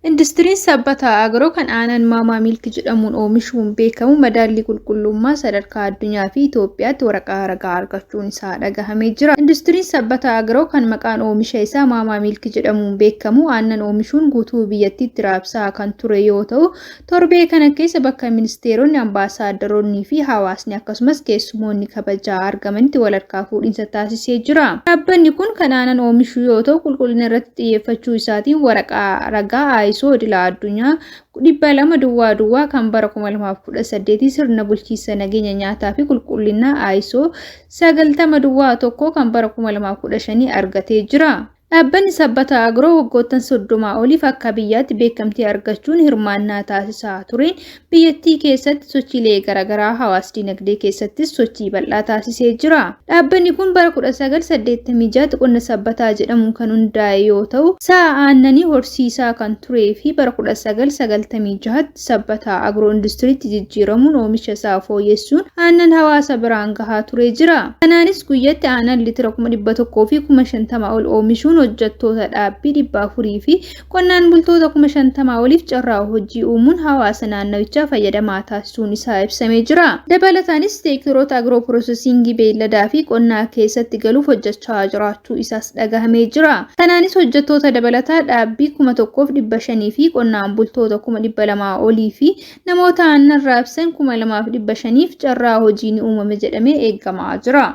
Industiriin Sabbataa Agroo kan aanan Maamaa Miilk jedhamuun oomishuun beekamu madaallii qulqullummaa sadarkaa addunyaa fi Itoophiyaatti waraqaa ragaa argachuun isaa dhagahamee jira. Industiriin Sabbataa Agroo kan maqaan oomisha isaa Maamaa Miilk jedhamuun beekamu aannan oomishuun guutuu biyyattiitti raabsaa kan ture yoo ta'u, torbee kana keessa bakka ministeeronni, ambaasaaddaroonnii fi hawaasni akkasumas keessumoonni kabajaa argamanitti walharkaa fuudhinsa taasisee jira. Dhaabbanni kun kan aanan oomishu yoo ta'u, qulqullina irratti xiyyeeffachuu isaatiin waraqaa ragaa ISO idila addunyaa 200 duwwaa duwwaa kan bara 2018 sirna bulchiinsa nageenya nyaataa fi qulqullinaa ISO 90 duwwaa 1 kan bara 2015 argatee jira. Dhaabbanni Sabbataa Agroo waggoottan 30 oliif akka biyyaatti beekamtii argachuun hirmaannaa taasisaa tureen biyyattii keessatti sochiilee garaagaraa hawaas dinagdee keessattis sochii bal'aa taasisee jira. Dhaabbanni kun bara 1986tti qonna Sabbataa jedhamuun kan hundaa'e yoo ta'u, sa'a aannanii horsiisaa kan turee fi bara 1996tti Sabbataa Agroo Industiriitti jijjiiramuun oomisha isaa fooyyessuun aannan hawaasa biraan gahaa turee jira. Kanaanis guyyatti aannan litira 100,000 fi 50,000 ol oomishuun hojjettoota dhaabbii 400 fi qonnaan bultoota 50,000 oliif carraa hojii uumuun hawaasa naannawichaa fayyadamaa taasisuun isaa ibsamee jira. Dabalataanis seektaroota agiroo piroosesiingii beeyladaa fi qonnaa keessatti galuuf hojjechaa jiraachuu isaas dhagahamee jira. Kanaanis hojjettoota dabalataa dhaabbii 1,500 fi qonnaan bultoota 200,000 olii fi namoota aannan raabsan 2,500f carraa hojii ni uumame jedhamee eegamaa jira.